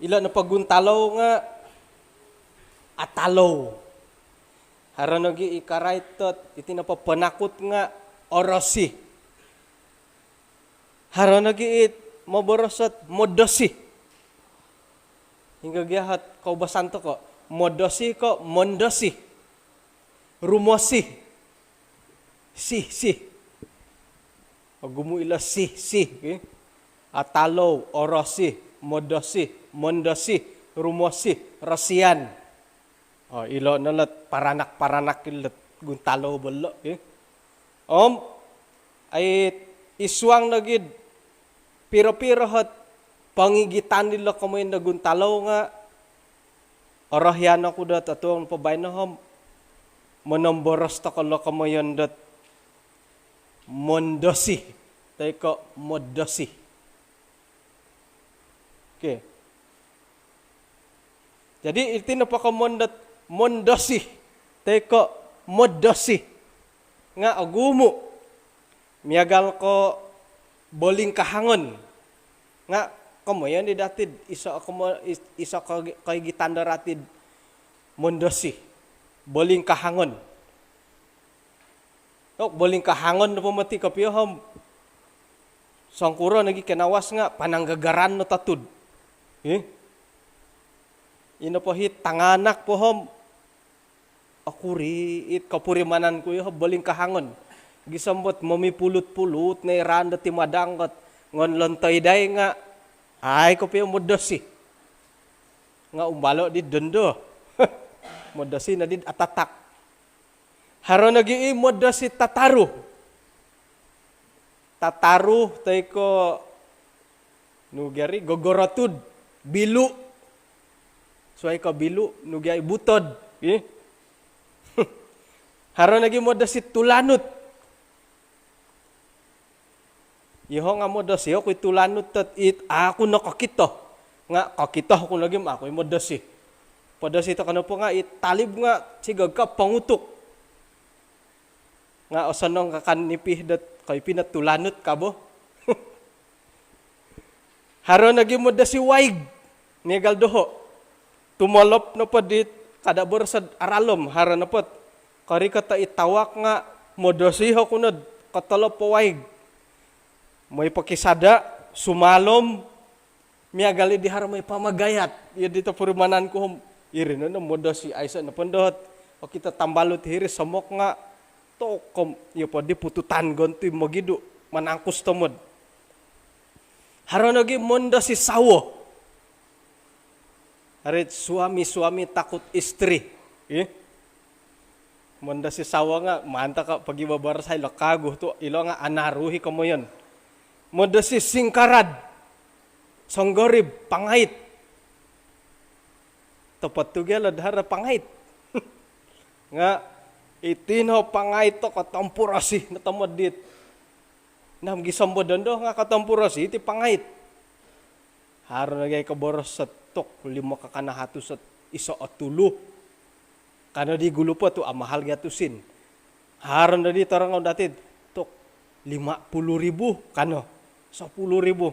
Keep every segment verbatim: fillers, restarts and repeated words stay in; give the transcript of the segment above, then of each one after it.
Ilo nopo guntalou nga atalou. Haro nogi i karait dot iti nopo panakut nga orosi. Haro nogi it moboros dot modosi. Hinggo gia ot koubasan toko, modosi ko mondosi? Rumosi. Sih, sih. Ogumu ilo sih, sih, ki. Atalou, orosi, modosi, mondosi, rumosi, rosian. O, ilo no lot paranak-paranak ilo guntalou bo lo, ki. Om, ai, id suang nogi do piro-piro ot pongigitan dilo komoyon do guntalou nga orohian oku dot otuong po baino om monomboros toko lo komoyon dot mondosi toi ko modosi. Okey. Jadi iti nopo komoyon dot mondosi toi ko modosi nga ogumu. Miagal ko bolingkahangon. Nga komoyon di dati do iso komo-, is-, iso ko-, koigitan do rati do mondosi. Bolingkahangon. Tok, bolingkahangon nopo moti kopio om songkuro nogi kinawas nga pananggagaran no totud. Ih. Ino po it tanganak po om, okuri it kopurimanan ku yo, bolingkahangon. Gisom dot momipulut-pulut no i raan do timadang kot ngon lontoi dai nga, ai, kopio modosi. Nga umbalo di dondo. Modosi no di atatak. Haro nogi i modosi tataru. Tataru toi ko nu gia ri, gogorotud, bilu. Suai ko bilu, nu gia i, butod, ih. Haro nogi modosi tulanut. Iho nga modosi oku i tulanut dot it a' oku nokokito. Nga kokito oku nogi om a' oku i modosi. Podosi toko nopo nga it talib nga sigog ka pongutuk. Nga osonong ka kan nipi dot koipi no tulanut ka bo. Haro nogi modosi waig, miagal doho. Tumolop nopo dit kada boros do aralom, haro nopo dot korikot it tawak nga modosi oku no do kotolop o waig. Moi pokisada, sumalom, miagal i di haro moi pamagayat. Iyo di topurimanan ku om, iri no no modosi, aiso nopo ndo ot okito tambalut hiri somok nga tokom, iyo po di pututan gonti mogidu, manangkus tomod. Haro nogi mondosi sawo. Ari suami-suami takut isteri. Ih. Mondosi sawo nga mantap ka pogibabarasai lo kagu tu, ilo nga anaru i komoyon. Mondosi singkarad, songgorib, pangait. Topot tu gia lo do haro pangait. Nga iti no pangait tu kotompurosi no tomod dit. Nah, gisom bo dondo nga kotompurosi iti pangait. Haro nogi koboros dot tok, limo kakana hatus dot iso o tulu. Kano di gulu po tu amahal gia tusin. Haro no di torongou dati dot tok, lima puluh ribu kano, sepuluh ribu.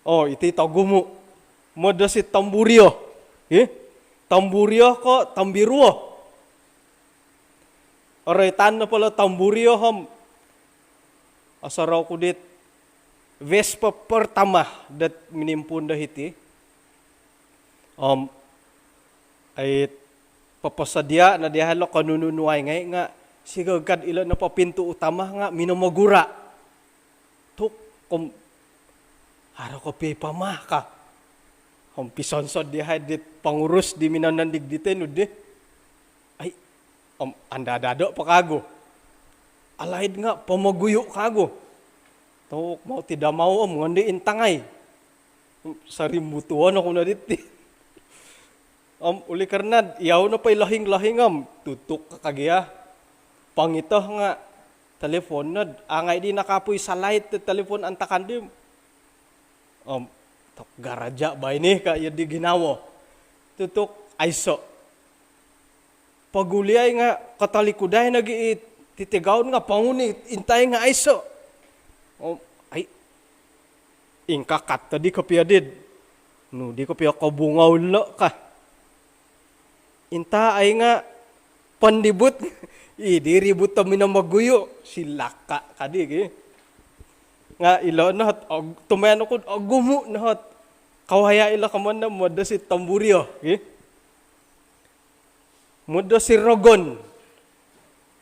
O, iti togumu. Modosi tomburio. Ih? Tomburio ko tombiruo? Oroitan nopo lo tomburio om osorou ku dit Vespa pertama dot minimpuun do hiti. Om, ai, poposodia no dahai lo konunu-nuai ngai nga sigog ka do ilo nopo pintu utama nga minomogura. Tok, om, haro kopio i pama ka. Om pisonsod dahai dit pengurus di minonondig di tenu di. Ai, om, andadado po kagu. Alaid nga pomoguyu kagu. Tok, mau tidak mau om ngondi intangai. Sarimbutuon oku no diti. Om, oleh kerana iyau nopo i lohing-lohing om, tutuk ka gia. Pongito nga telefon no, angai di nakapui salait do telefon antakan di. Om, tok garaja baino ka iyo di ginawo. Tutuk, aiso. Poguliai nga kotolikudai nogi i titigaun nga ponguni, intai nga aiso. Om, ai. Ingkakat tadi kopio did. Nu di kopio kobungou lo ka. Inta ai nga' pandibut. I di ribut to minomoguyu. Silaka kadi ki. Nga' ilo no hot, og-, tumbayaan oku dot ogumu no hot. Kawaya ilo komoyon do modosi tomburio ki. Modosi rogon.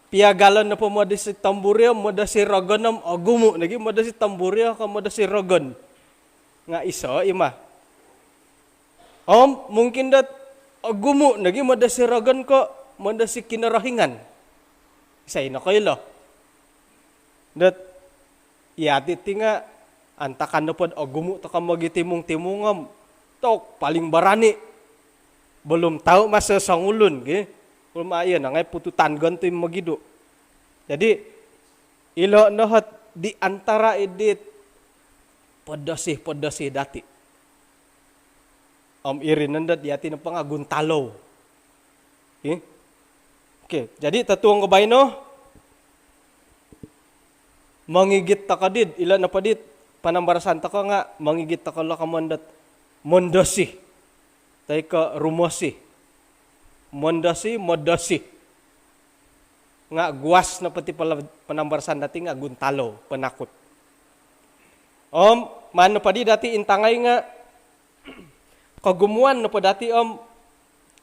Piagalon nopo modosi tomburio, modosi rogon om ogumu nogi modosi tomburio ko modosi rogon. Nga' iso i ma. Om mungkin dot ogumu nogi modosi rogon ko modosi Kinorohingan. Isai nokoilo. Dot iyati ti nga' antakan nopo dot ogumu toko mogitimung-timung om tok paling barani. Belum tau masa songulun ki. Belum, a, iyo nangai pututan gontu i mogidu. Jadi ilo no hot di antara idit podosi-podosi dati. Om iri nondo dot iyati nopo nga' guntalou. Okey. Okey, jadi totuong ko baino, mongigit toko did, ilo nopo dit panambarasan toko nga' mongigit toko lo komoyon dot mondosi. Toi ko rumosi. Mondosi, modosi. Nga' guas nopo ti pala-, panambarasan dati nga' guntalou, penakut. Om maan nopo di dati intangai nga' kogumuan nopo dati om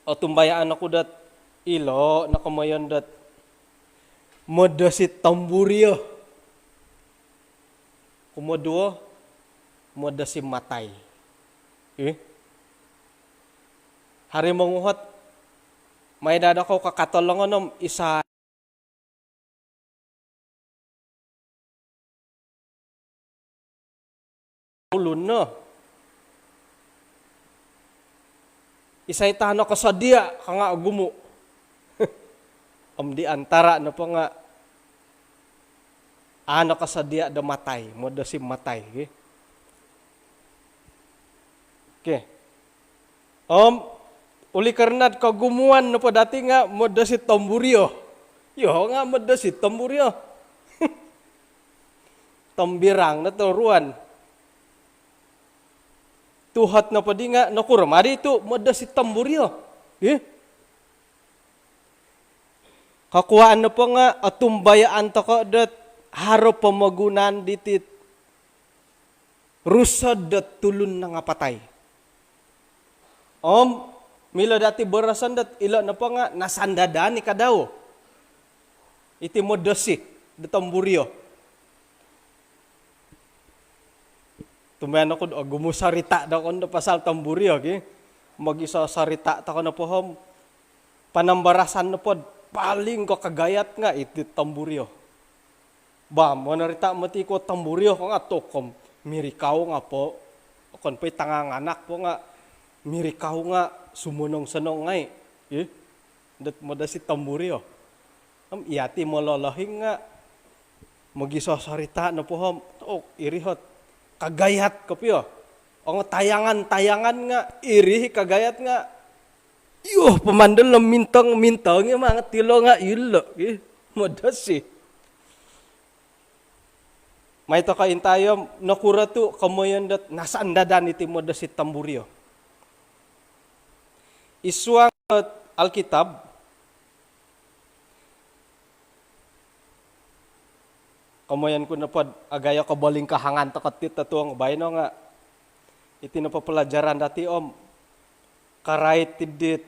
otumbayaan oku dot ilo no komoyon dot modosi tomburio. Kumoduo, modosi matai. Ih. Hari monguhot, mai dada kou kakatolongon om isai ulun no. Isai tano kosodia ka nga' ogumu. Om di antara nopo nga' a' nokosodia do matai, modosi matai, ki. Okey. Om oleh kerana kogumuan nopo dati nga' modosi tomburio. Iyo nga' modosi tomburio. Tombirang no toruan. Tuhot nopo di nga' nokuro ma di tu' modosi tomburio. Ih. Kokuaan nopo nga' otumbayaan toko' dot haro pomogunan diti rusod dot tulun nangapatai. Om milo dati boroson dot ilo nopo nga' nasandadan i kadau. Iti modosi do tomburio. Tumbayaan oku do ogumu sarita' do kon do pasal tomburio ki. Mogiso sarita' toko nopo om panambarasan nopo paling ko kagayat nga' iti tomburio. Ba, monorita' moti ko tomburio ko nga' tokom mirikau nga' po. Okon po i tanganganak po nga' mirikau nga' sumonong-sonong ngai'. Ih. Dot modosi tomburio. Om iyati mololohing nga' mogiso sarita' nopo om, oh, iri hot kagayat kopio. Ongo tayangan-tayangan nga' iri kagayat nga' iyo pomandol no mintong-mintong i mangat ilo nga' ilo, ih, modosi. Mai toko intayo nokuro tu' komoyon dot nasandadan iti modosi tomburio. I suang dot Alkitab, komoyon ku nopo dot agayo kobolingkahangan toko ti totuong baino nga' iti nopo pelajaran dati om karait ti dit,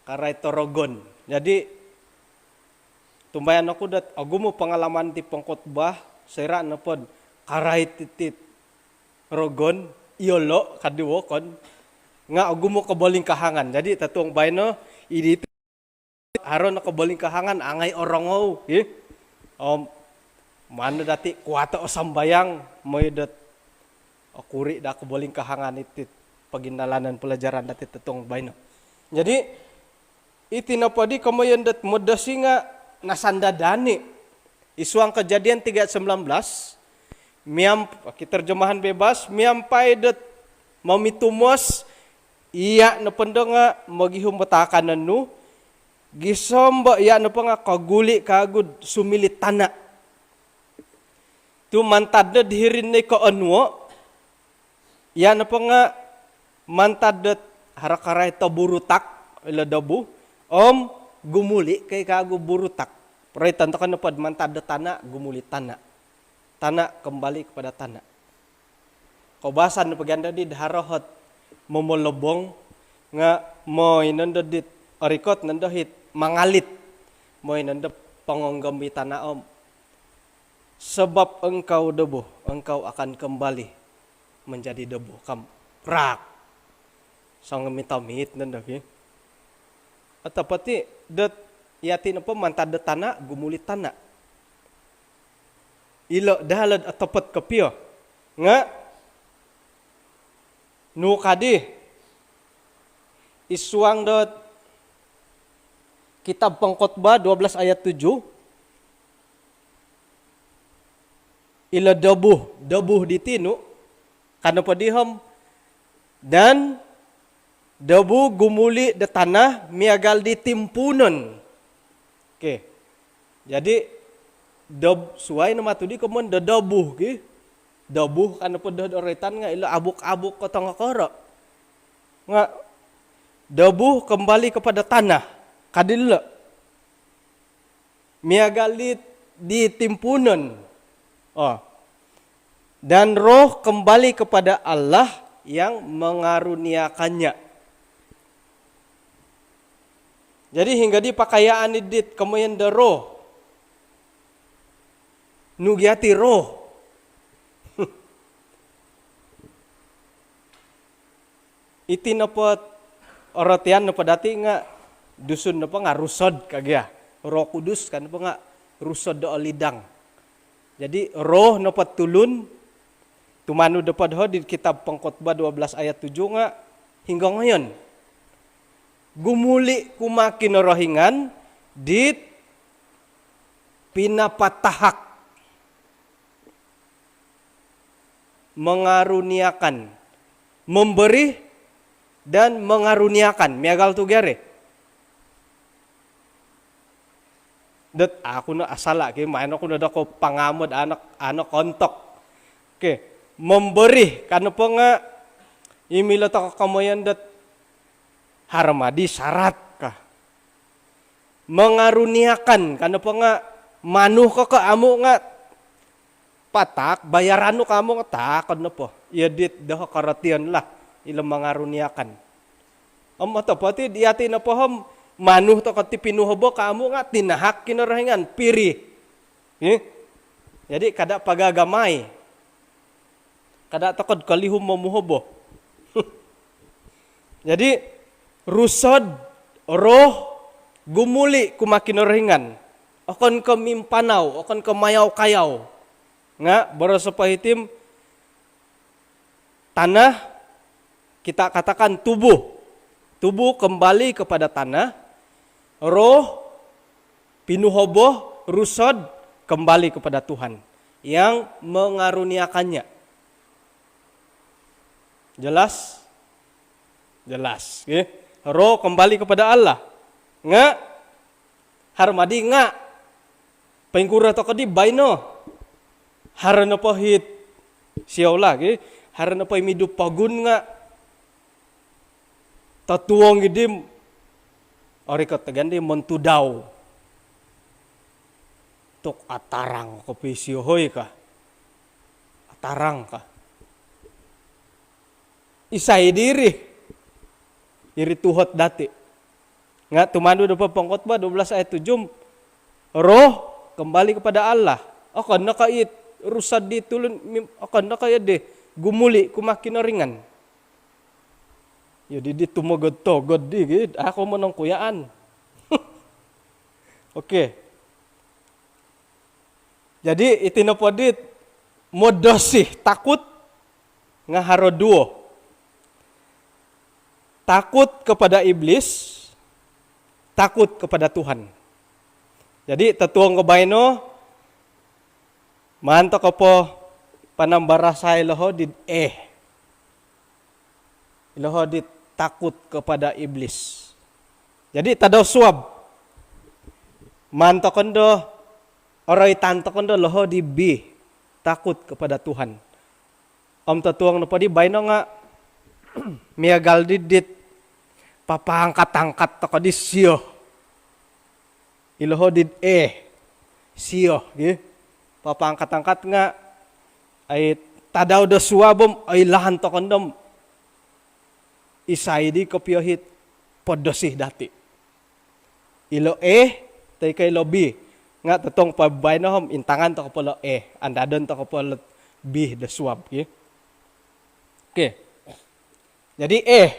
karait do rogon. Jadi tumbayaan oku dot ogumu pengalaman ti pengkhotbah, soira' nopo dot karait ti dit rogon, iyolo' kadi wokon, nga' ogumu kobolingkahangan. Jadi totuong baino, idi tu' haro no kobolingkahangan, angai orongou, ih. Om maan no dati kuato o sambayang, moi dot okuri' daa kobolingkahangan iti poginalanan pelajaran dati totuong baino. Jadi iti nopo di komoyon dot modosi nga' nasandadan i. I suang Kejadian tiga ayat sembilan belas, miam-, ki terjemahan bebas, miampai dot momitumos, iya' nopondo nga' mogihum do taakanon nu, gisom bo iya' nopo nga' koguli' kagu do sumiliu tana'. Tu mantad do hiri no i koonuo, iya nopo nga mantad dot haro karai toburutak ilo dobu, om gumuli kai kaagu burutak. Roiton tokou nopo do mantad do tana, gumuli tana. Tana kembali kepada tana. Koubasan nopo gia ndo di do haro ot momolobong nga moi nondo dit orikot nondo it mangalit. Moi nondo pongonggom i tana om sebab engkau debu, engkau akan kembali menjadi debu. Kam rak. Songomitomit nondo ki. Otopot i dot yati nopo mantad do tana, gumuli tana. Ilo daa lo otopot kopio. Nga nu kadi id suang dot kitab Pengkhotbah dua belas ayat tujuh, ilo dobu, dobu di tinu, ka nopo di om, dan dobu gumuli do tana miagal di timpuunon. Okey. Jadi dob-, suai no matu di komoyon do dobu ki. Dobu ka nopo do roitan nga ilo abuk-abuk ko tongokoro. Nga dobu kembali kepada tanah. Ka dilo. Miagal di, di timpuunon. Oh. Dan roh kembali kepada Allah yang mengaruniakannya. Jadi hinggo di pakayaan i dit komoyon do roh. Nu gia ti roh. Iti nopo orotian nopo dati nga Dusun nopo nga rusod ka gia. Roh Kudus ka nopo nga rusod do olidang. Jadi roh nopo tulun, tumanud nopo doho di kitab Pengkhotbah dua belas ayat tujuh nga hinggo ngoyon. Gumuli kumaa Kinorohingan dit pinapatahak, mengaruniakan, memberi dan mengaruniakan. Miagal tu gia ri. Dot aku no asala ki, main aku no doko pangamod anak, anak kontok. Okey, memberi ka nopo nga i milo toko komoyon dot haro ma di syarat ka. Mengaruniakan ka nopo nga manu ko ko amu nga pataak, bayaran nu ka amu nga taakon nopo. Iyo dit doho korotian lah, ilo mengaruniakan. Om otopot i di yati nopo om manu toko ti pinuhobo ka amu nga tinahak Kinorohingan, piri. Ih? Jadi kada pagagamai. Kada toko do kolihum momuhobo. Jadi rusod, roh, gumuli kumaa Kinorohingan. Okon ko mimpanau, okon ko mayau-kayau. Nga boros nopo hiti om tanah, kita katakan tubuh. Tubuh kembali kepada tanah, roh, pinuhobo, rusod, kembali kepada Tuhan yang mengaruniakannya. Jelas? Jelas, okey. Roh kembali kepada Allah. Nga haro ma di nga poingkuro toko di baino. Haro nopo it siou lah, okey. Haro nopo i midu pogun nga totuong i di om orikot tokou di montudau. Tu atarang kopio isio hoi ka. Atarang ka. Isai diri? Iri tuhot dati. Nga tumanud nopo Pengkhotbah dua belas ayat tujuh om roh kembali kepada Allah. Okon no ko it rusod di tulun, mim-, okon no ko iyo di gumuli kumaa Kinorohingan. Iyo di, di tumogod-togod di gid, aku monongkuyaan. Okey. Jadi iti nopo dit modosi takut nga haro duo. Takut kepada iblis, takut kepada Tuhan. Jadi totuong ko baino, maan toko po panambarasai loho di eh. Loho di takut kepada iblis. Jadi tadau suab. Maan toko ndo, oroitan toko ndo loho di bi. takut kepada Tuhan. Om totuong nopo di baino nga miagal di dit papaangkat-angkat toko di sio. Ilo ho di eh sio gi. Papaangkat-angkat nga ai tadau do suab om oilaan toko ndo om isai di kopio it podosi dati. Ilo eh toi ko ilo bi. Nga totuong po baino om intangan toko po lo eh, andadon toko po lo bi do suab gi. Okey. Jadi eh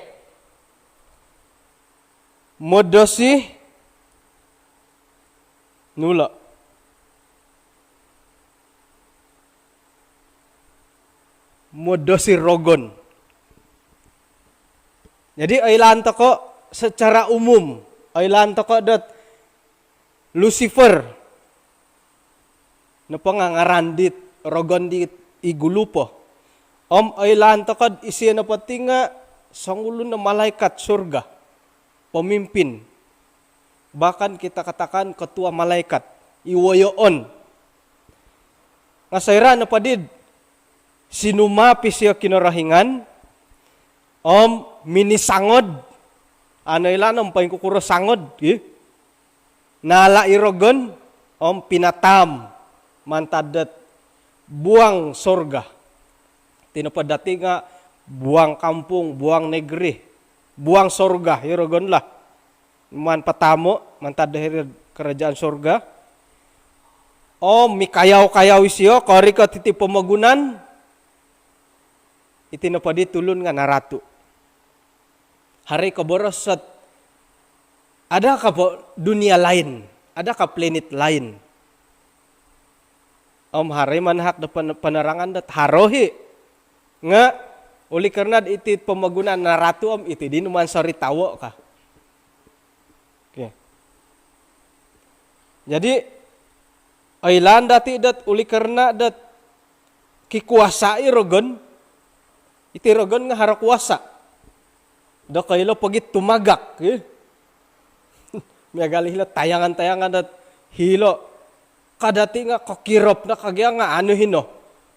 modosi nu lo. Modosi rogon. Jadi oilaan toko secara umum, oilaan toko dot Lucifer nopo nga ngaran dit rogon dit i gulu po. Om oilaan toko isio nopo ti nga songulun o malaikat surga, pemimpin, bahkan kita katakan ketua malaikat, i woyoon. Nga soira nopo di sinumap isio Kinorohingan om minisangod, ano ilaan om poingkukuro sangod gi. Naala i rogon om pinataam mantad dot buang sorga. Iti nopo dati nga buang kampung, buang negeri, buang sorga i rogon lah. Maan pataamo mantad do hiri kerajaan sorga. Om mikayau-kayau isio korikot iti pomogunan. Iti nopo di tulun nga naratu. Haro i koboros dot adakah po dunia lain, adakah planet lain. Om haro i manahak do pen- penerangan dot haro i. Nga oleh kerana iti pomogunan naratu om iti di numan soritawo ka. Okey. Jadi oilaan dati dot oleh kerana dot kikuasa i rogon. Iti rogon nga haro kuasa. Do koilo pogi tumagak gi. Miagal hilo tayangan-tayangan dot hilo. Kadati nga kokirop no kagia nga anu hino.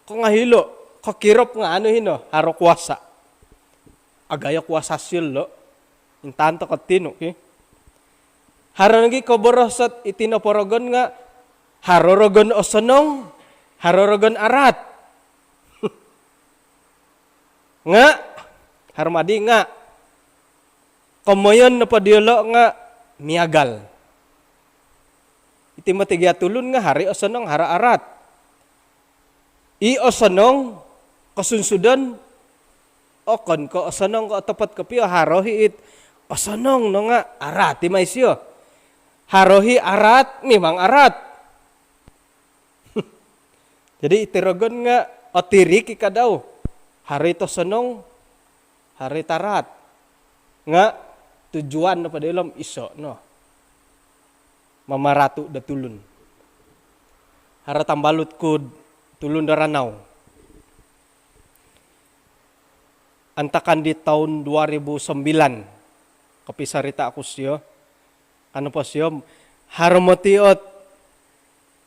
Ko nga hilo kokirop nga anu hino, haro kuasa. Agayo kuasa silo. Intaan toko tinu ki. Haro nogi koboros dot iti nopo rogon nga haro rogon osonong, haro rogon araat. Nga haro madi nga komoyon nopo diolo nga miagal. Iti moti gia tulun nga haro i osonong, haro araat. I osonong kosunsudon, okon ko osonong ko otopot kopio, haro i it osonong no nga araat i mai sio. Haro i araat, mimang araat. Jadi iti rogon nga otirik i kadau. Haro it osonong, haro it araat. Nga tujuan nopo diolo om iso no. Mamaratu do tulun. Haro tambalut ku tulun do Ranau. Antakan di toun dua ribu sembilan, kopisarita oku sio. Kano po sio, haro moti ot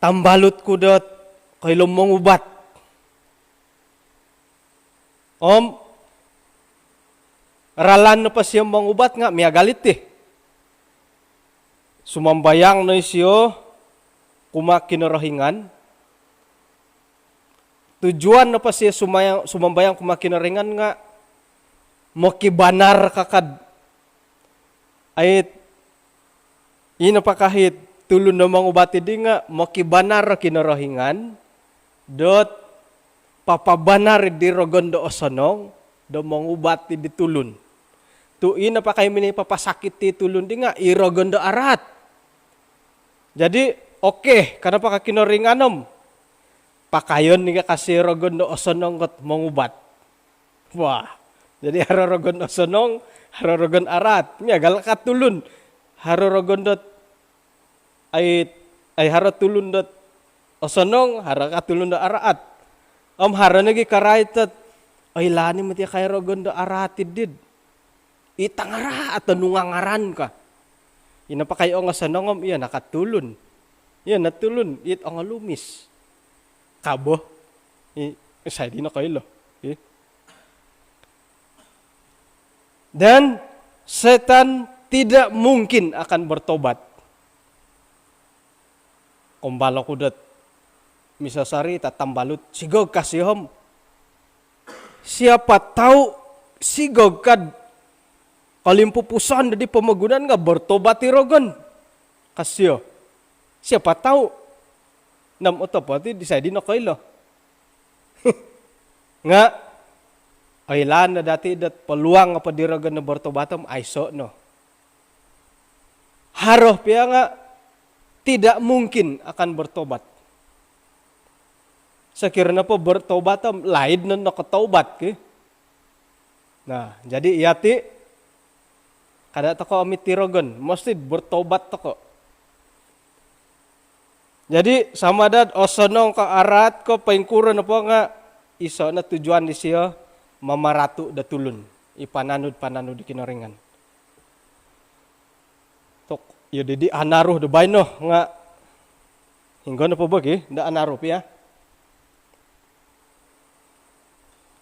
tambalut ku dot koilo mongubat. Om ralan nopo sio mongubat nga miagal iti. Sumambayang no isio kumaa Kinorohingan. Tujuan nopo sio sumaya- sumambayang kumaa Kinorohingan nga mokibanar kakad. Ait, ino pakahit tulun do mongubat di nga mokibanar Kinorohingan dot papabanar di rogon do osonong do mongubat di tulun. Tu ino pakai mini papasakit di tulun di nga i rogon do araat. Jadi, okey, kenapa ka Kinorohingan om pakayon ni ka kasi rogon do osonong kot mongubat. Wah, jadi haro rogon osonong, haro rogon araat. Miagal ka tulun. Haro rogon dot ai, ai haro tulun dot osonong, haro ka tulun dot araat. Om haro nogi karait dot, "Oilaan i moti kai rogon dot araat idit. It angaraat o nungangaran ka." Ino pakai ongosonong om, iyo no ka tulun. Iyo no tulun, it ongolumis. Kabo. I, isai di nokoilo. I. Dan setan tidak mungkin akan bertobat. Kombalo ku dot misosori tatambalut, sigog ka sio om. Siapa tahu sigog kad kolimpupuson di pomogunan nga bertobat i rogon. Ka sio. Siapa tahu. Nam otopot i disai di nokoilo. Nga oilaan no dati dot peluang apa di rogon no bertobat om aiso no. Haro pia nga tidak mungkin akan bertobat. Sekiranya po bertobat om laid no nokotobat ki. Nah, jadi iyati kada toko omit di rogon, mesti bertobat toko. Jadi sama dot osonong ko araat ko poingkuro nopo nga iso no tujuan disio mamaratu do tulun. I pananud-pananud di Kinoringan. Tok, iyo didi anaru do baino nga hinggo nopo bo ki, do anaru pia.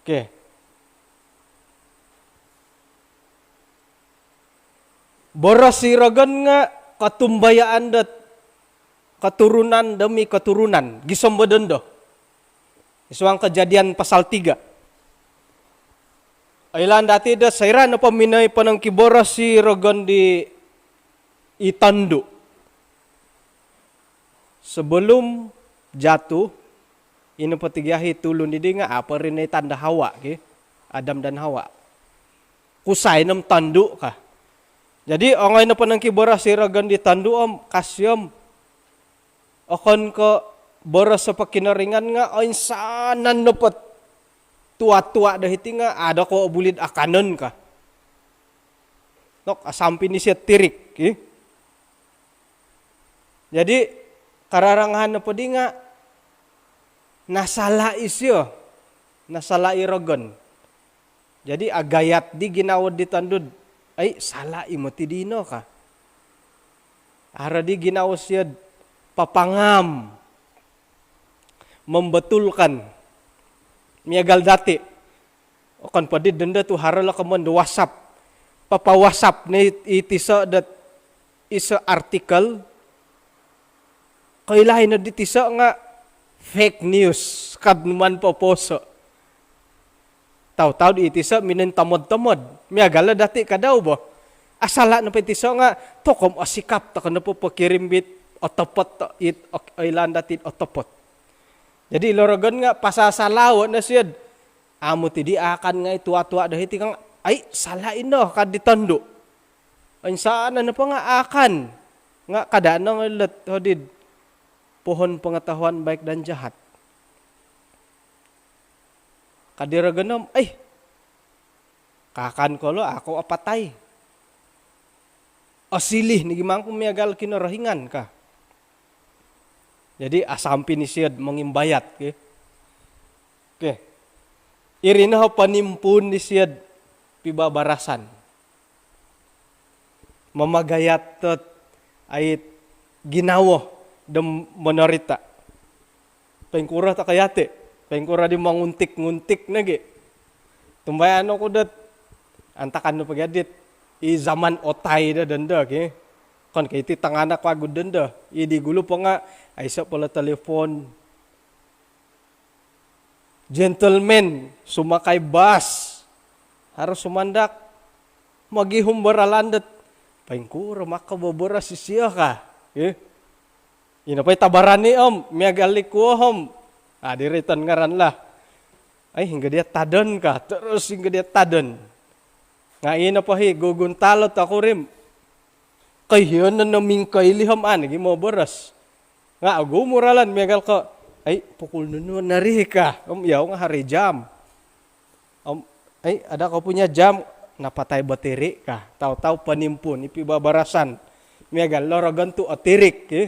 Okey. Boros i rogon nga kotumbayaan dot keturunan demi keturunan. Gisom bo dondo. Isuang Kejadian pasal tiga. Oilaan dati dot soira nopo minoi ponongkiboros i rogon di i tondu. Sebelum jatuh, ino po tiga hi tulun didi nga apa rinaitan do Hawa ki. Adam dan Hawa. Kusai nom tondu ka. Jadi ongoi nopo nongkiboros i rogon di tondu om ka sio om. Okon ko boros po Kinoringan nga oinsanan nopo tua-tua do hiti nga ada ko obulid akanon ka. Nok asampi ni sio tirik ki. Jadi kararangahan nopo di nga nasala isio, nasala i rogon. Jadi agayat di ginawo di tondu, ai sala i moti dino ka. Haro di ginawo sio papangam, membetulkan. Miagal dati. Okon po di dondo tu haro lo komon do WhatsApp. Papa-WhatsApp ni i tiso dot iso artikel. Koilai no di tiso nga fake news. Kad numan poposo. Tau-tau di tiso minen tomod-tomod. Miagal lo dati kadau bo. Asala nopo i tiso nga tokom osikap toko nopo pokirim bit otopot to it ok-, oilaan dati otopot. Jadi ilo rogon nga pasasalawo no sio. Amu ti di akan ngai tua-tua do hiti kang, ai sala ino kad di tondu. Insan nopo nga akan nga kada no ngilet hodid pohon pengetahuan baik dan jahat. Kad di rogon om, ai kakan ko lo aku apatai. Osiliu ni gimangku miagal Kinorohingan ka. Jadi asampi ni sio mongimbayat ki. Okey. Iri no ho ponimpuun di sio pibabarasan. Mamagayat dot ait ginawo do monorita. Poingkuro toko yati, poingkuro di monguntik-nguntik nogi. Tumbayaan oku dot antakan nu pogi adit i zaman otai do dondo ki. Okon ko iti tanganak wagu dondo. I di gulu po nga aiso po lo telefon. Gentleman sumakai bas. Harus sumandak. Mogihum do ralan dot poingkuro maka boboros isio ka. Ino po i tabarani om miagal di kuo om. Ah, diri ton ngaran lah. Ai hinggo dia tadon ka. Terus hinggo dia tadon. Nga ino po hi guguntalo tokurim. Koihion no mingkoilih om ani gi moboros. Nga ogumu ralan miagal ko, ai pukul nunu nari ka. Om iyau nga hari jam. Om ai ada ko punya jam, napatai batiri ka. Tau-tau ponimpuun i pibabarasan. Miagal lo rogon tu otirik ki.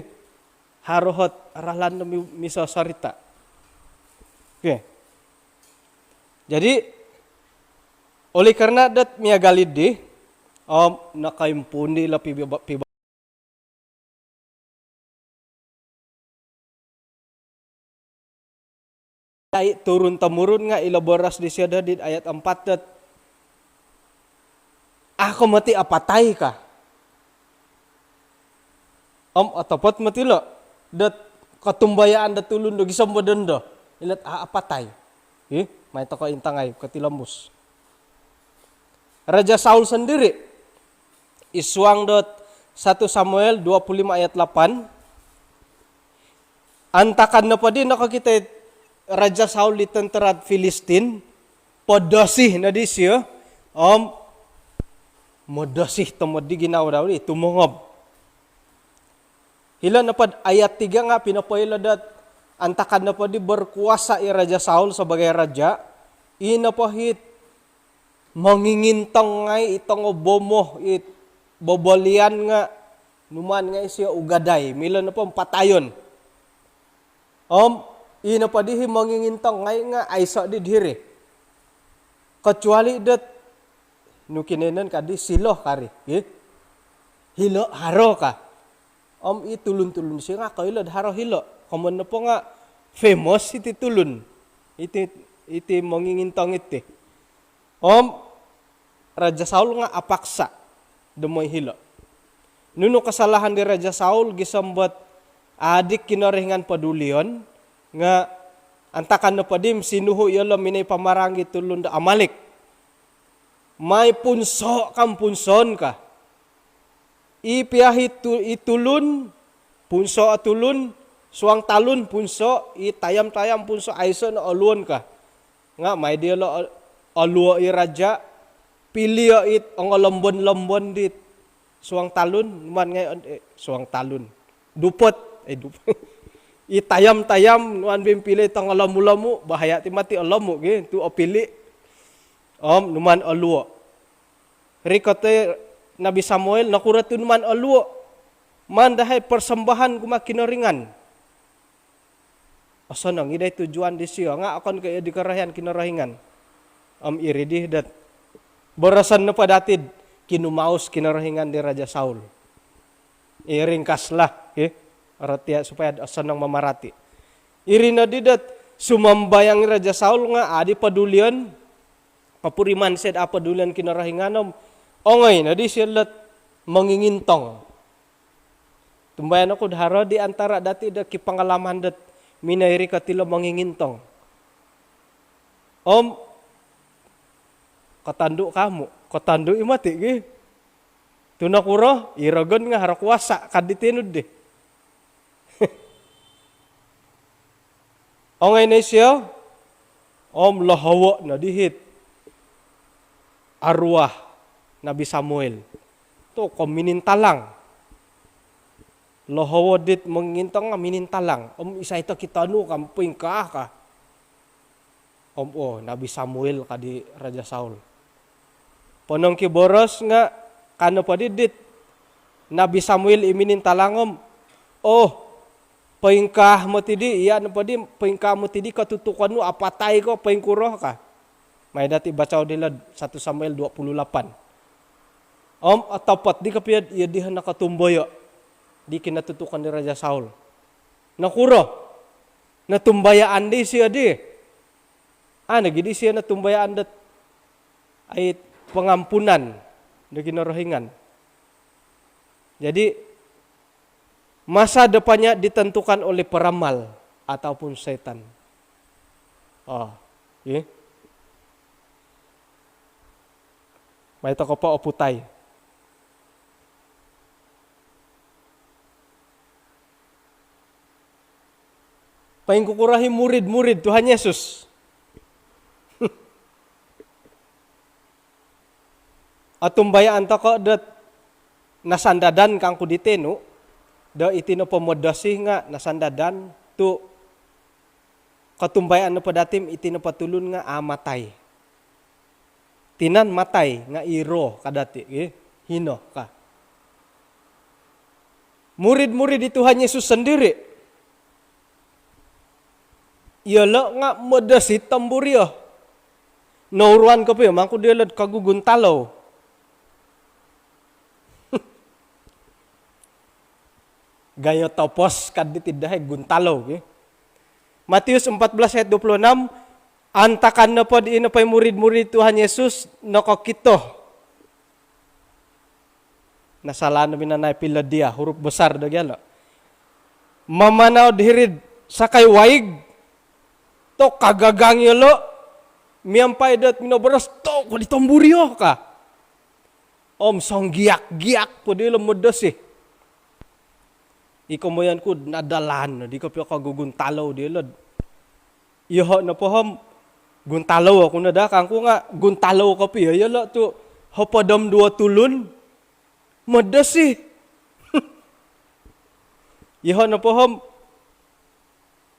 Haro hot ralan do mi-, misosorita. Okey. Jadi oleh karena dot miagal idi om nokoimpuun di lo piba-, piba-, ai turun temurun nga ilo boros disio do dit ayat empat dot, "Aku mati apatai," ka. Om otopot mati lo dot kotumbayaan do tulun do gisom bo dondo. Ilo dot, "Ah, apatai." Ih, mai toko intangai kotilombus. Raja Saul sendiri, id suang dot satu Samuel dua puluh lima ayat lapan, antakan nopo di nokokito i Raja Saul di tentera Filistin, podosi no disio, om modosi tomod di ginawo dau di, tumongob. Hilo nopo dot ayat tiga nga pinopoilo dot antakan nopo di berkuasa i Raja Saul sebagai raja, i nopo hit mongingintong ngai i tongo bomoh it bobolian nga numan ngai sio ugadai, milo nopo om patayon. Om i nopo di hi mongingintong ngai nga aiso di diri. Kecuali dot nu kinoiyonon ka di silo kari, ih. Hilo haro ka. Om i tulun-tulun disio nga koilo do haro hilo. Komoyon nopo nga famous iti tulun. Iti, iti mongingintong iti. Om Raja Saul nga apaksa do moi hilo. Nunu kesalahan di Raja Saul gisom dot adi Kinorohingan podulion, nga antakan nopo di sinuhu yolo minoi pamarang i tulun do Amalek. Mai punso kam punson ka. I pia hi tu-, i tulun, punso o tulun, suang talun, punso, i tayam-tayam, punso, aiso no oluon ka. Nga mai diolo o-, oluo i raja, pilio it ongolombon-lombon dit suang talun, numan ngai, eh, suang talun. Dupot, eh, dupot. I tayam-tayam, nuan bimpili tongolomu-lomu, bahaya ti mati olomu, gi, tu opili. Om, numan oluo. Rikot i Nabi Samuel, nokuro tu numan oluo. Man dahai persembahan kumaa Kinoringan. Osonong i dai tujuan disio, nga okon ko iyo di korohian Kinorohingan. Om iri di dot boroson nopo dati dot kinumaus Kinorohingan di Raja Saul. I ringkaslah, ki. Orotia supaya osonong mamarati. Iri no di dot sumambayang i Raja Saul nga adi podulion, kopuriman sed apo dulion Kinorohingan om ongoi no disio dot mongingintong. Tumbayaan oku do haro di antara dati do kipangalaman dot minoi rikot ilo mongingintong. Om, kotondu kamu, kotondu i mati gi. Tu nokuro, i rogon nga haro kuasa, ka di tinud di. Ongoi no isio, om lohowo no di hit arwah Nabi Samuel. Tu ko minintalang. Lohowo dit mongingintong nga minintalang. Om isai tokito nu ka om poingkaa ka. Om, "Oh, Nabi Samuel," ka di Raja Saul. Ponong ki boros nga, ka nopo di dit Nabi Samuel i minintalang om, "Oh, poingkaa moti di, iya nopo di, poingkaa moti di kotutukon nu, apatai ko, poingkuro," ka. Mai dati bacao dilo'd satu Samuel dua puluh lapan. Om, otopot di kopio, iya di nokotumboyo di kinotutukon di Raja Saul. Nokuro? Notumbayaan di isio di. Aa nogi di isio notumbayaan dot ai pengampunan do Kinorohingan. Jadi, masa depannya ditentukan oleh peramal ataupun setan. Oh, ye. Mai toko po oputai. Poingkukuro i murid-murid Tuhan Yesus? Otumbayaan toko dot nasandadan kangku di tinu, do iti nopo modosi nga nasandadan tu kotumbayaan nopo dati om iti nopo tulun nga aa matai. Tinan matai nga iro ka dati, eh, hino ka. Murid-murid di Tuhan Yesus sendiri, iyolo nga modosi tomburio. Nouruan kopio mangku diolo'd koguguntalou. Gayo topos ka diti dahai guntalou, ki. Matius empat belas ayat dua puluh enam, antakan nopo di ino po i murid-murid Tuhan Yesus nokokito. Nasalaan do minanai pilo dia, huruf besar do gia lo. Mamanau diri'd sakai waig, tu kagagang iyolo, miampai dot minoboros, tu ko di tomburio ka. Om songgiak-giak po dilo modosi. Iko moyon ku nadalan, di kopio ko guguntalou dilo. Iyoho nopo om guntalou oku no daa kangku nga guntalou kopio iyolo tu hopod om duo tulun modosi. Iyoho nopo om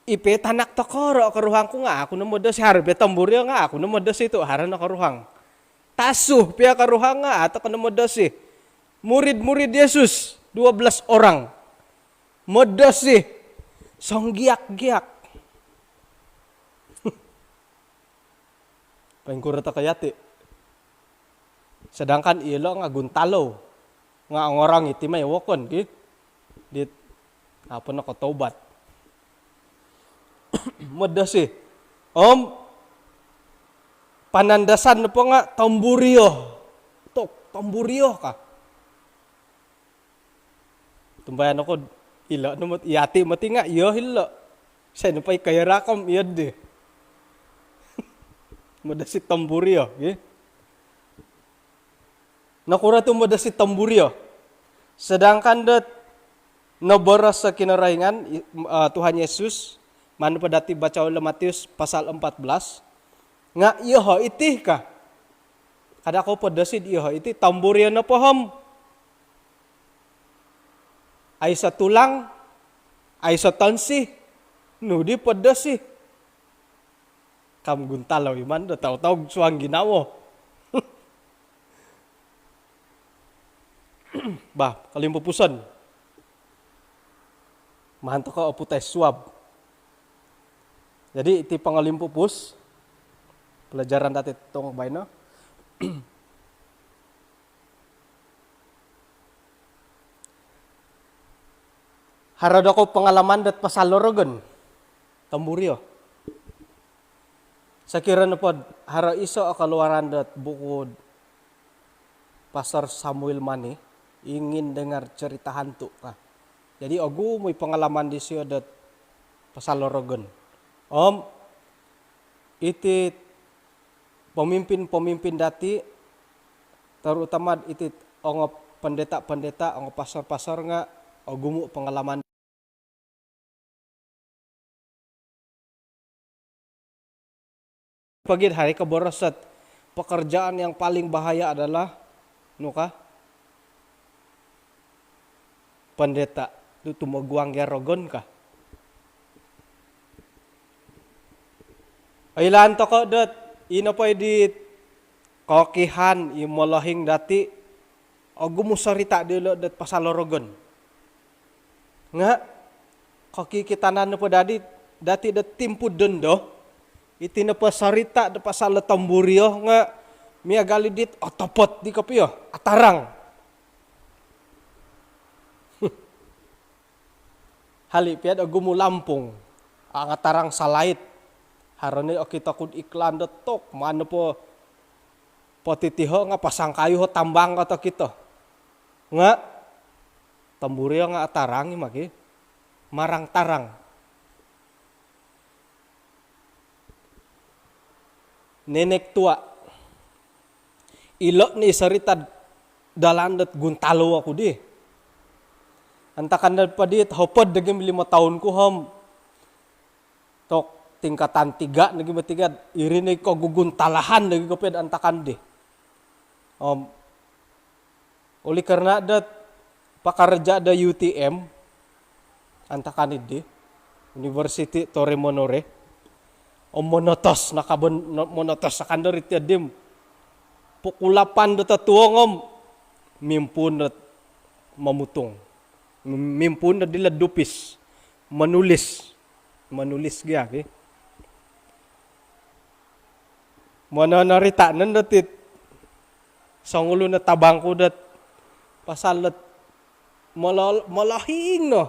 ipe tanak tokoro koruhang ku nga aku no modosi, haro pe tomburio nga aku no modosi tu haro no koruhang. Tasu pia koruhang nga atau ko no modosi. Murid-murid Yesus dua belas orang modosi, songgiak-giak. Poingkuro toko yati? Sedangkan iyolo nga guntalou, nga ongorong iti mai wokon ki. Dit apa no kotobat. Modosi. Om panandasan nopo nga tomburio. Tu tomburio ka. Tumbayaan oku, ilo no mot-, yati moti nga iyo ilo. Sai nopo i kaya rakom iyo di. Modosi tomburio, gi. Nokuro tu modosi tomburio? Sedangkan dot noboros o Kinorohingan, i-, eh, Tuhan Yesus, manu po dati baca ilo Matius pasal empat belas, nga iyoho iti ka. Kada ko podosi di iyoho iti, tomburio nopo om aiso tulang, aiso tonsi, nu di podosi? Kam guntalou iman do tau-tau suang ginawo. Bah, kolimpupuson. Maan toko oputai suab. Jadi, iti pongolimpupus pelajaran dati tong baino. Haro dokou pengalaman dot pasal do rogon, tomburio. Sokiro nopo haro iso o keluaran dot buku Pastor Samuel Mani, Ingin Dengar Cerita Hantu ka. Jadi ogumu i pengalaman disio dot pasal do rogon. Om iti pemimpin-pemimpin dati, terutama iti ongo pendeta-pendeta, ongo pastor-pastor nga ogumu pengalaman. Pagi hari koboros dot pekerjaan yang paling bahaya adalah, nu ka, pendeta tu tumoguang gia rogon ka. Oilaan toko dot ino po i di kokihan i molohing dati, ogumu sorita dilo dot pasal do rogon. Nga kokikitanan nopo dati, dati dot timpu dondo, iti nopo sorita do pasal do tomburio nga miagal i dit otopot di kopio, atarang. Hali pia do ogumu lampung, angatarang salait. Haro no i okito kud iklan do tok, maan nopo potitiho nga pasang kayu ho tambang ka tokito. Nga tomburio nga atarang i magi. Marang-tarang. Nenek tua. Ilo no i sorita dalan dot guntalou oku di. Antakan dot padi hopod nogi limo toun ku om tok tingkatan tiga nogi, bertiga, iri no i koguguntalahan nogi kopio antakan di. Om oleh kerana dot pakareja do U T M, antakan di University Torrey Monroe, om monotos, nakabon, no-, monotos akan do riti adim. Pukul lapan do totuong om mimpuun dot momutung. Mimpuun dot dilo dupis. Monulis. Monulis gia, ki. Mononorita nondo tit songulun o tabang ku dot pasal dot molo-, molohing no.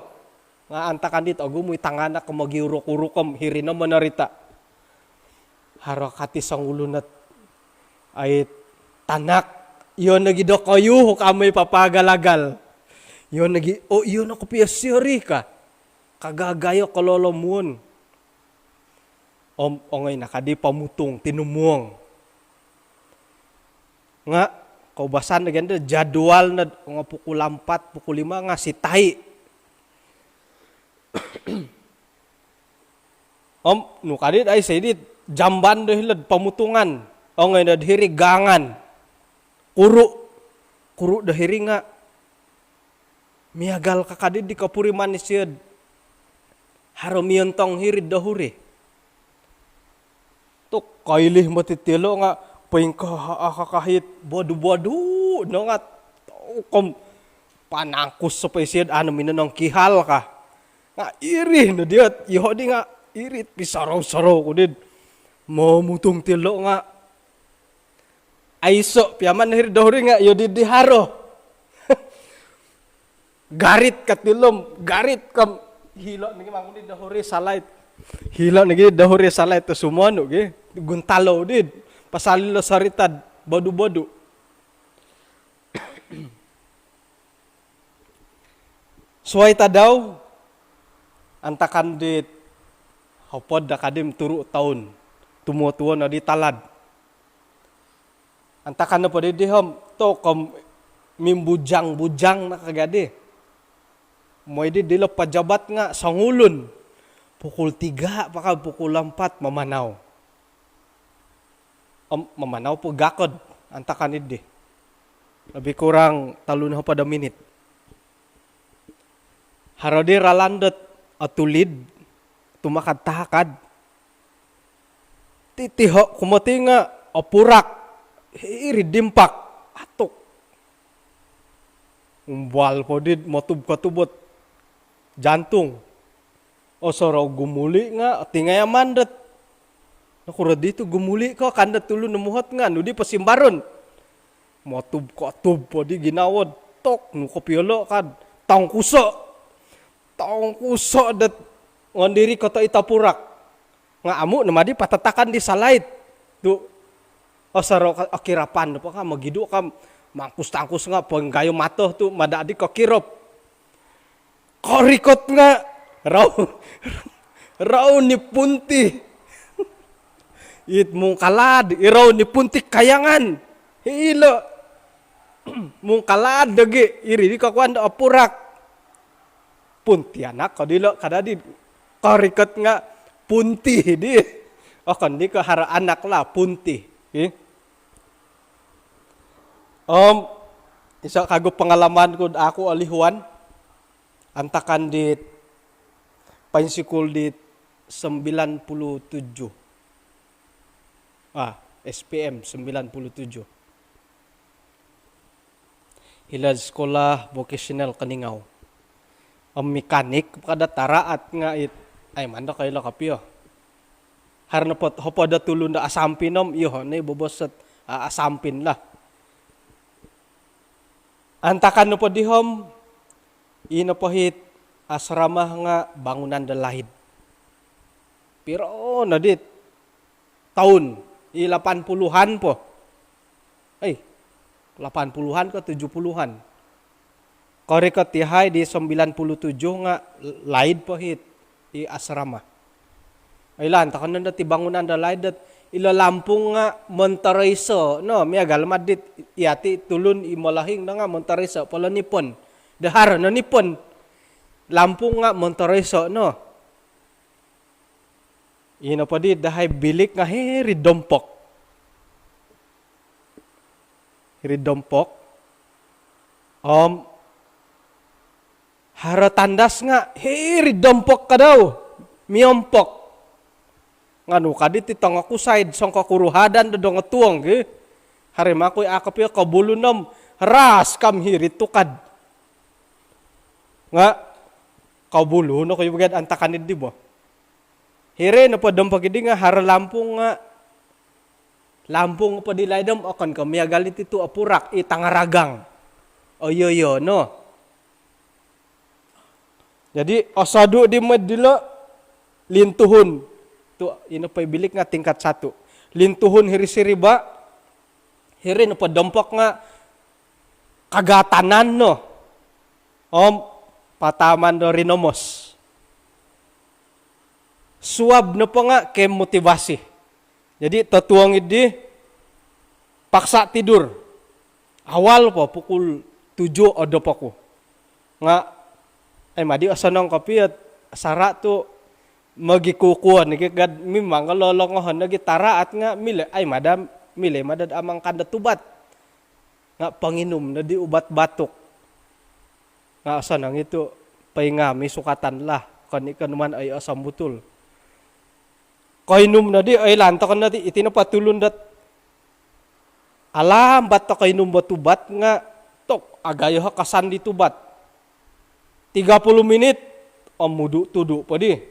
Nga antakan dit ogumu i tanganak ko mogiuruk-uruk om hiri no monorita. Haro kati songulun ot, ai, tanak, iyo nogi dokoyu, kami papaagal-agal. Iyo nogi, oh, iyo no kopio siri ka. Kagagayo kololomuon. Om, ongoi nakadi pamutung, tinumuong. Nga, koubasan nogi ndo jadual no, nga pukul ampat, pukul lima nga sitai. Om, nu kadi, ai, sidit jamban do hilo'd pamutungan. Ongoi nod hiri gangan. Kuru. Kuru do hiri nga miagal kakadi di kopuriman isio'd haro miontong hiri'd dohuri. Tu koilih moti tilo nga poingkaa kakahit bodu-bodu no nga tokom panangkus sopo isio'd anu minonongkihal ka. Nga iri no diot, iyoho di nga iri pisorou-sorou ku did. Momutung tilo nga aiso pia man hiri dohuri nga iyo di, di haro. Garit ka tilom, garit kam. Hilo nogi mangku di dohuri salait. Hilo nogi dohuri salait tu sumonu gi. Guntalou di. Pasal ilo sarita'd bodu-bodu. Suai tadau, antakan dit hopod da kadi om turu toun, tumuo-tuo no di talad. Antakan nopo di dihom, tokom mimbujang-bujang no kagadi. Moi di dilo pajabat nga songulun. Pukul tiga pakal pukul ampat mamanau. Om, mamanau po gakod, antakan iddi. Lebih kurang tolu nohopod o minit. Haro di ralan dot otulid, tumakad-takad. Titiho kumoti nga opurak, hiri dimpak, atuk. Umbal po di motub-kotub ot jantung. Osorou gumuli nga, tingayaman dot. Nokuro di tu gumuli ko, kan dot tulun numuhot nga, nu di posimbaron. Motub-kotub po di ginawo, tok, nu kopio lo kad. Tongkuso. Tongkuso dot ngondiri koto ito purak. Nga amu no madi patatakan di salait. Tu, osorou ka, okirapan po ka, mogidu ka, mangkus-tangkus nga, ponggayo mato tu, mada di kokirop. Korikot nga, rau, rau ni punti. It mungkalad, i rau ni punti kayangan. Hilo. Mungkalad dogi, iri di kokuan do opurak. Puntianak ko dilo, kada di. Korikot nga punti di. Okon di ko haro anak lah, punti. Ih. Om, iso kagu pengalaman ku, aku olihuan. Antakan di painsikul di sembilan puluh tujuh. Ah, S P M sembilan puluh tujuh. Hilo'd sekolah vokasional Keningau. Om mekanik, kada taraat nga it. Ai, mando koilo kopio. Haro nopo, hopod o tulun do asampin om, iyo, ni bobos ot, a, asampin lah. Antakan nopo dihom, i nopo hit asrama nga bangunan do laid. Piro no dit toun, i lapan puluhan po. Ai, lapan puluhan ko tujuh puluhan. Korikot iyahai di sembilan puluh tujuh nga laid po hit i asrama. Oilaan tokou no dot i bangunan do laid dot ilo lampung nga montoroiso no, miagal ma dit iyati tulun i molohing no nga montoroiso po lo nipon. Do haro no nipon. Lampung nga montoroiso no. Ino po di dahai bilik nga hiri dompok. Hiri dompok. Om haro tandas nga hiri dompok kadau. Miompok. Nga nu kadi ti tongokusai songko kuruhadan do dongotuong ki. Haro ma ku i akop iyo kobulun om ras kam hiri tukad. Nga kobulun oku i bagian antakan di bo. Hiri nopo dompok idi nga haro lampung nga, lampung po di laid om okon ko miagal iti tu opurak i tangaragang. Oyo-yo no. Jadi osodu' di mooi dilo', lintuhun. Tu' ino po i bilik nga' tingkat satu. Lintuhun hiri siriba', hiri nopo dompok nga' kagatanan no. Om pataaman do rinomos. Suab nopo nga' kem motivasi. Jadi totuong iddi, paksa tidur. Awal po, pukul tujuh odop oku. Nga' ai madi osonong kopio, sara' tu' mogikukuon gi gad, mimang lolongohon nogi taraat nga' milo, ai mada, milo mada amangkan do tubat. Nga' ponginum noddi ubat batuk. Nga' osonong i tu' poingami sukatan lah, koni' konuman oi osombutul. Koinum noddi, oilaan toko noddi, iti nopo tulun dot alambat toko inum bo tubat nga' tok, agayo ho kasan di tubat. Tiga puluh minit, om mudu-tudu poddi.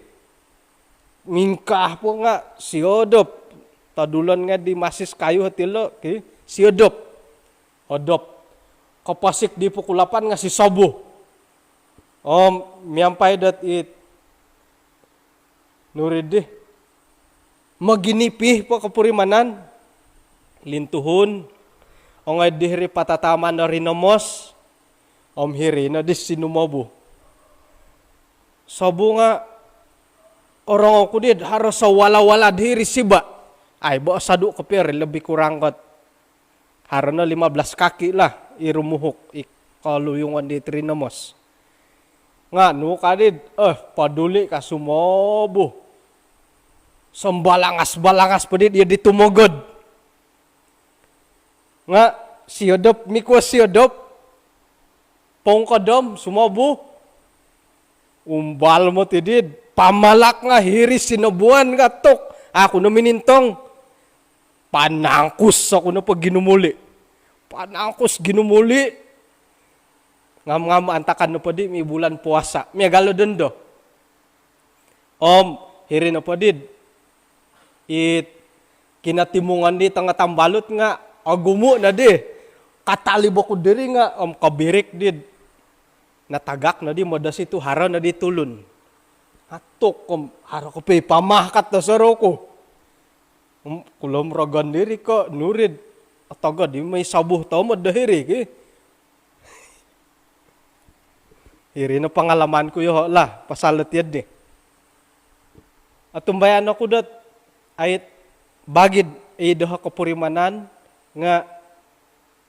Mingkaa po nga' siodop. Todulon nga' di masis kayu hoti lo' ki, siodop. Odop. Koposik di pukul lapan nga' sisobu. Om miampai dot it, nuri'ddi, moginipi po kopurimanan. Lintuhun. Ongoi di hiri patataman do rinomos. Om hiri noddi sinumobu. Sobu nga' orongou ku di haro sowala-wala diri siba'. Ai bo osodu' kopio ri, lebih kurang kot haro no lima belas kaki lah i rumuhuk i koluyungon di rinomos. Nga' nu kaddi, eh, poduli ka sumobu. Sombalangas-balangas poddi iyo di tumogod. Nga' siodop, mikuo siodop. Pongkodom, sumobu. Umbal moti di pamalak nga' hiri sinobuan nga' tok. Aku no minintong. Panangkus oku nopo ginumuli'. Panangkus ginumuli'. Ngam-ngam antakan nopo di mi bulan puasa. Miagal o dondo. Om hiri nopo di it kinotimungon di tongo tambalut nga' ogumu' noddi. Katalib oku diri nga' om kobirik di. Natagak noddi modosi tu' haro noddi tulun. Atuk, om haro kopio i pamahakat do sorou ku. Om kulom rogon diri ko' nuri'd otogod i moi sobu tomod do hiri ki. Iri no pangalaman ku yoho' lah, pasal dot iyoddi. Otumbayaan oku dot ait bagi'd i doho' kopurimanan nga'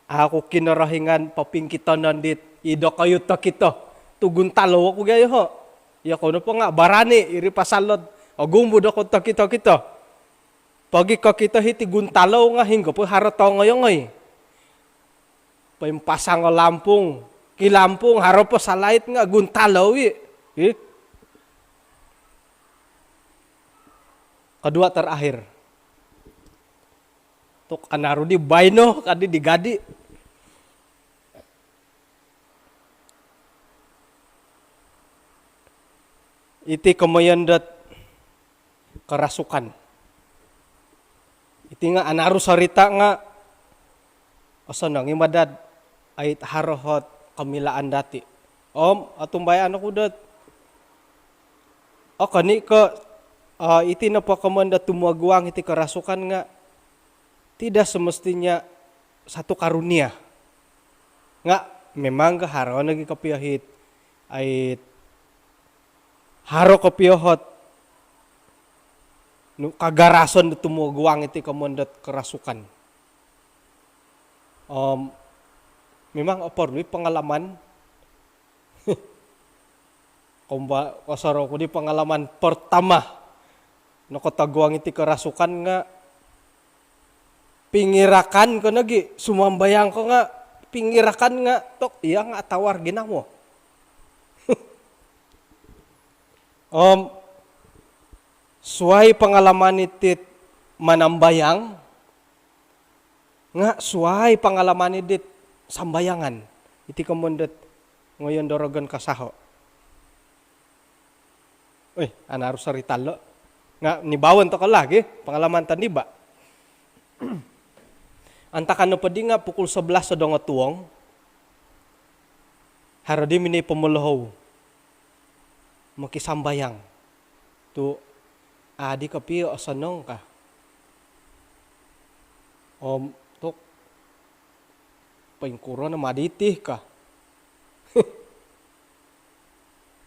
aku Kinorohingan popingkitonon dit i dokoyu tokito. Tu' guntalou oku gia yoho'. Iyokou nopo nga' barani, iri pasal dot ogumu' dokoyu tokito-kito. Pogi kokito hiti guntalou nga' hinggo po haro tongoi-ongoi. Poimpasang o lampung. Ki lampung haro po salait nga' guntalou i'. Ih. Kedua terakhir. Tuk anaru di baino kaddi di gadi. Iti komoyon dot kerasukan. Iti nga' anaru sorita' nga' osonong i' madad ait haro hot komilaan dati'. Om otumbayaan oku dot okon i' ko' iti nopo komoyon dot tumoguang iti kerasukan nga' tidak semestinya satu karunia. Nga' memang ko' haro nogi kopio hit ait haro kopio hot nu kagarason do tumoguang iti komoyon dot kerasukan. Om memang oporlu i' pangalaman. Komba, kosorou ku di pangalaman pertama nokotoguang iti kerasukan nga' pingirakan ko nogi, sumambayang ko nga' pingirakan nga' tok, iya nga' atawar ginawo. Om suai pangalaman iti't manambayang, nga' suai pangalaman i' dit sambayangan. Iti komoyon dot ngoyon do rogon kasaho'. Oi, anaru sorita' lo'. Nga' nibawon toko' lagi pangalaman toniba'. Antakan nopoddi nga' pukul sebelas o dongotuong, haro di minoi pomolohou. mokisambayang. Tu' adi kopio osonong ka. Om tu' poingkuro no madi iti ka.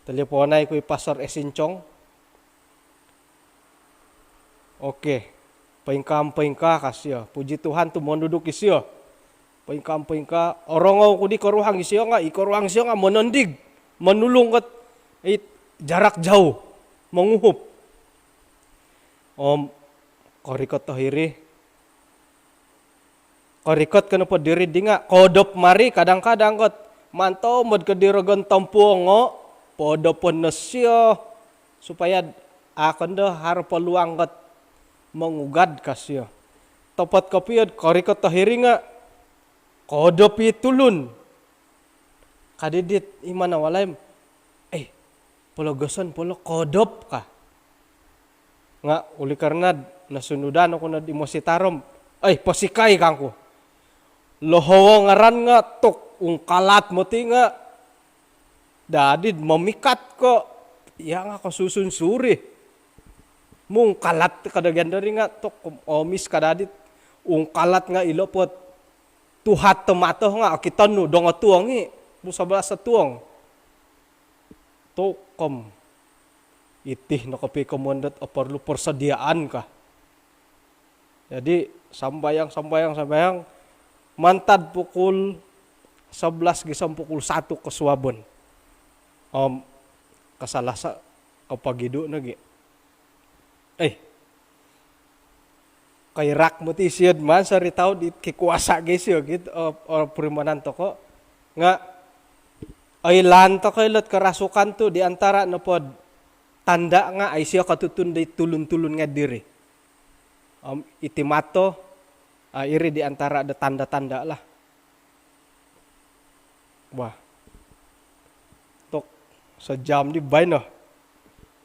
Taliponai ku i Pastor Esincong. Oke. Poingkaa, poingkaa ka sio. Puji Tuhan tu' monduduk i sio. Poingkaa, poingkaa. Orongou ku di koruhang i sio nga', i koruhang i sio nga' monondig. Monulung kot it jarak jauh. Monguhup. Om korikot o hiri. Korikot ko nopo diri di nga' koodop mari, kadang-kadang kot mantomod ko di rogon tompuongo', poodopon no sio supaya a' kondo haro peluang kot mongugad ka sio. Topot kopio korikot o hiri nga' koodop i tulun. Kadidit i manawalai, eh, pologoson polo koodop ka. Nga' uli karna'd nasunudan oku nod i mositarom, eh, posikai kangku. Lohowo ngaran nga' tu' ungkalat moti nga' dadid momikat ko, iya nga' kosusun suri. Mungkalat kada giandori nga' tu' omis kadadit. Ungkalat nga' ilo pot tuhat tomato nga' okito nu dongotuong i', mu sabalas totuong. Tu' kom iti no kopi komoyon dot oporlu persediaan ka. Jadi sambayang, sambayang, sambayang mantad pukul sebelas gisom pukul satu kosuabon. Om kasalasa' kopogidu' nogi'. Eh, koirak moti sio'd maan soritao'd it kikuasa' gi sio git, o, o, purimanan toko'. Nga' oilaan toko' ilot karasukan tu' di antara' nopod tanda' nga' ai sio kotutun di tulun-tulun nga' diri. Om iti mato, a, iri di antara' do tanda-tanda' lah. Wah. Tok sejam di baino.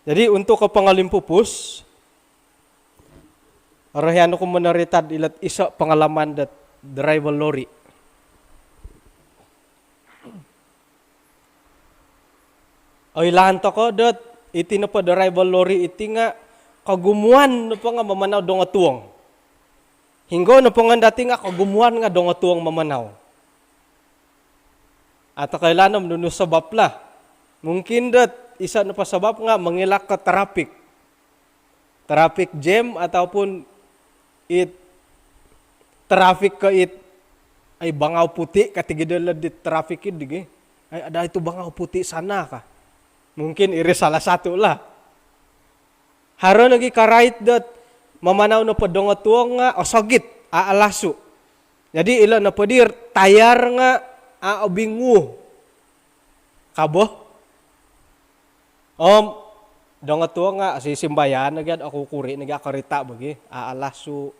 Jadi untuk kopongolimpupus, orohian oku monorita'd ilot iso' pengalaman dot driver lori. Oilaan toko' dot iti nopo driver lori iti nga' kogumuan nopo nga' mamanau dongotuong. Hinggo nopo ngan dati nga' kogumuan nga' dongotuong mamanau. Atau koilaan om nunu sabap lah. Mungkin dot iso' nopo sabap nga' mangilak ko traffic. Traffic jam ataupun it traffic ko it, ai, bangau putih kati gi dilo di traffic id gi. Ai, ada itu bangau putih sana ka. Mungkin iri salah satu lah. Haro nogi karait dot mamanau nopo dongotuong nga' osogit, a' alasu'. Jadi ilo nopo dir tayar nga' a' obingu. Kabo. Om dongotuong nga' sisimbayan nogi, a' okukuri' nogi a' karita' bogi, a' alasu'.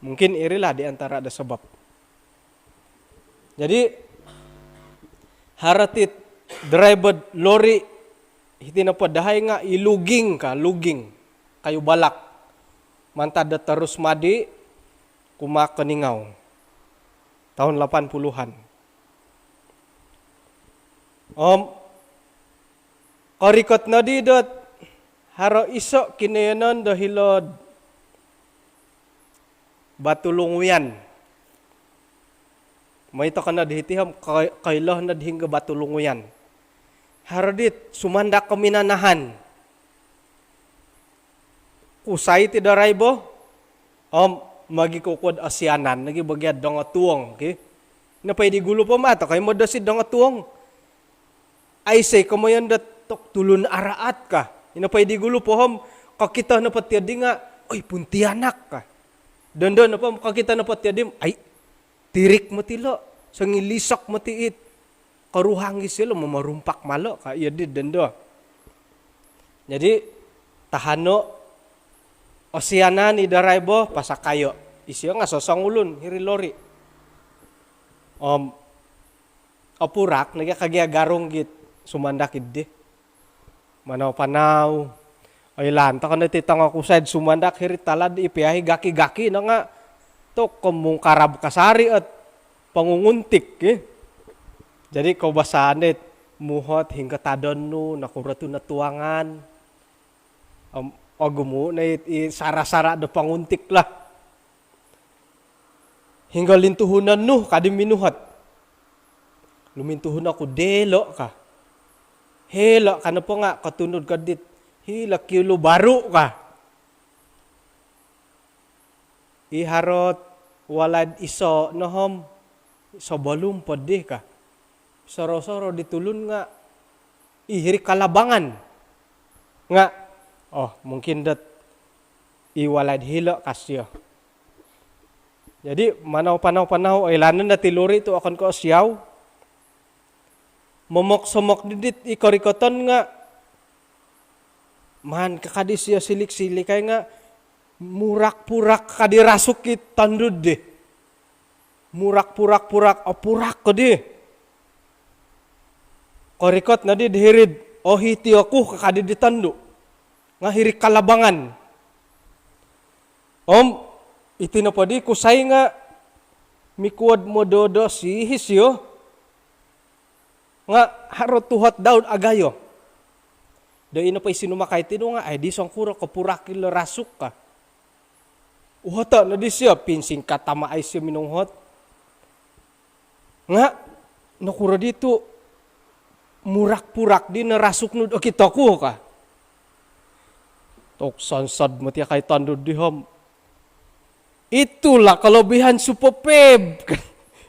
Mungkin irilah di antara do sabap. Jadi haro ti driver lori hiti nopo dahai nga' i logging ka, logging kayu balak. Mantad do Tarus Madi kumaa Keningau. Tahun lapan puluhan. Om korikot nodi dot haro iso' kinoiyonon do hilo'd Batu Lunguyan. Moi toko' nod hiti om koi-, koilo nod hinggo Batu Lunguyan. Haro dit sumandak kominanahan. Kusai ti driver bo. Om mogikukuo'd osianan nogi bogia'd dongotuong ki. Ino po i di gulu po ma toko' i modosi dongotuong. Aiso' i komoyon dot tok tulun araat ka. Ino po i di gulu po om kokito nopo tiyo di nga', oi, Pontianak ka. Dondo nopo om kokito nopo tiyo di, ai, tirik moti lo', songilisok moti it koruhang isio lo' momorumpak malo' ka, iyo di dondo. Jadi tahano', osianan i driver bo, pasakayo'. Isio nga' sosongulun hiri lori. Om opurak nogi kagia garung git sumandak iddi. Manau-panau. Oilaan toko' no ti tongokusai'd sumandak hiri tala'd i piahi gaki-gaki no nga' toko' mungkarab kasari' ot pongunguntik ki. Jadi koubasaan dit muhot, hinggo tadon nu, nokuro tu notuangan. Om ogumu no i, i sara-sara do ponguntik lah. Hinggo lintuhunon nu, ka di minuhot. Lumintuhun oku dilo ka. Hilo ka nopo nga kotunud ko dit hilo kiulu baru ka. I harot walai'd iso no om, sobolum po di ka. Soro-soro di tulun nga i hiri kalabangan. Nga, oh, mungkin dot i walai'd hilo ka sio. Jadi, manau-panau-panau, oilaan no dati luri tu okon ko siau. Momok-somok di dit i korikoton nga, maan ka di sio silik-silikai nga, murak-purak ka di rasuk i tondu di. Murak-purak-purak, oh, purak ka di. Korikot no di di hiri'd, oh, hiti oku ka di di tondu. Nga hiri kalabangan. Om, iti nopo di kusai nga, mikuod mododosi hi sio. Nga haro tuhot dau'd agayo. Do ino po i sinumakai tinu nga, ai di songkuro kopurak ilo rasuk ka. Uhoto no di sio, pinsingkat tama ai sio minunghot. Nga, nokuro di tu murak-purak di no rasuk nu do kito ku ka. Tok sonsod moti akai tondu di om. Itulah kelebihan Super Pep.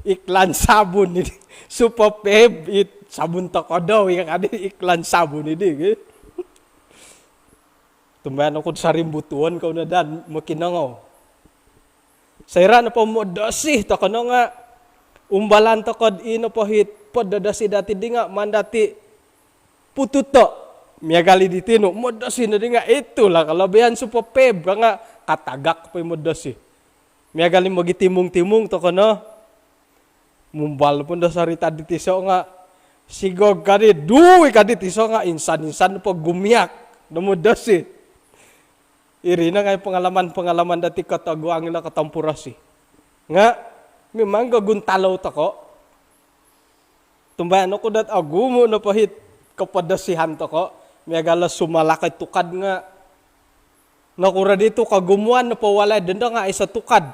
Iklan sabun ini. Super Pep, it, sabun tokodou ya kan, iklan sabun ini, gitu. Tumbayaan oku sarimbutuon kou no dan mokinongou. Soira nopo modosi toko no nga umbalan toko di nopo hit pododosi dati di nga maan dati pututo. Miagal i di tinu, modosi no di nga, itulah kelebihan Super Pep ka nga katagak po i modosi. Miagal i mogitimung-timung toko no. Mumbal pun do sorita di tiso nga sigog ka di, dui ka di tiso nga insan-insan po gumiak do modosi. Iri no ngai pengalaman-pengalaman dati kotoguang ilo kotompurosi. Nga memang goguntalou toko. Tumbayaan oku dot ogumu nopo hit kopodosihan toko. Miagal o sumalakoi tukad nga nokuro di tu kogumuan nopo walai dondo nga iso tukad.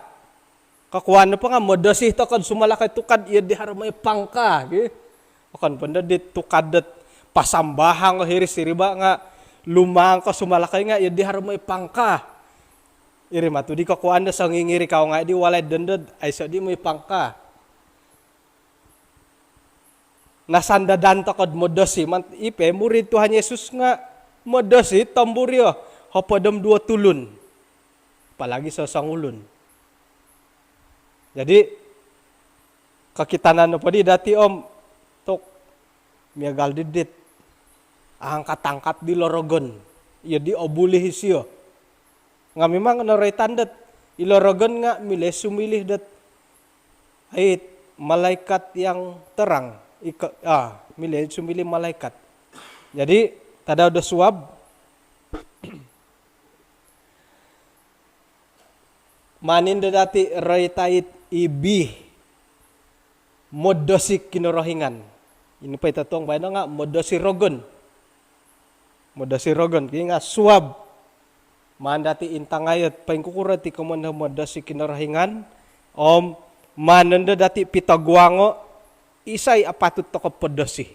Kakuan nopo nga modosi toko sumalakoi tukad, iyo di haro moi pangka, gi. Okon po ndo di tukad dot pasambahang hiri siriba nga lumang ko sumalakoi nga iyo di haro moi pangka. Iri matu di kakuan do songingiri kau ngai di walai dondo, aiso di moi pangka. Nasandadan toko do modosi, man, i pe murid Tuhan Yesus nga modosi tomburio, hopod om duo tulun. Apalagi sosongulun. Jadi, kokitanan nopo di dati om, tok, miagal di dit angkat-angkat di lo rogon. Iyo di obuli isio. Nga memang noroitan dot ilo rogon nga milo sumilih dot, ai, malaikat yang terang. Iko, ah, milo sumilih malaikat. Jadi, tadau do suab, maan indo dati roitai it ibi modosi Kinorohingan. Ino po i totuong baino nga modosi rogon. Modosi rogon, ki, nga suab. Maan dati intangai ot poingkukuro ti komoyon do modosi Kinorohingan, om maan nondo dati pitoguango, isai apatut toko podosi.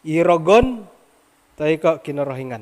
I rogon, toi ko Kinorohingan.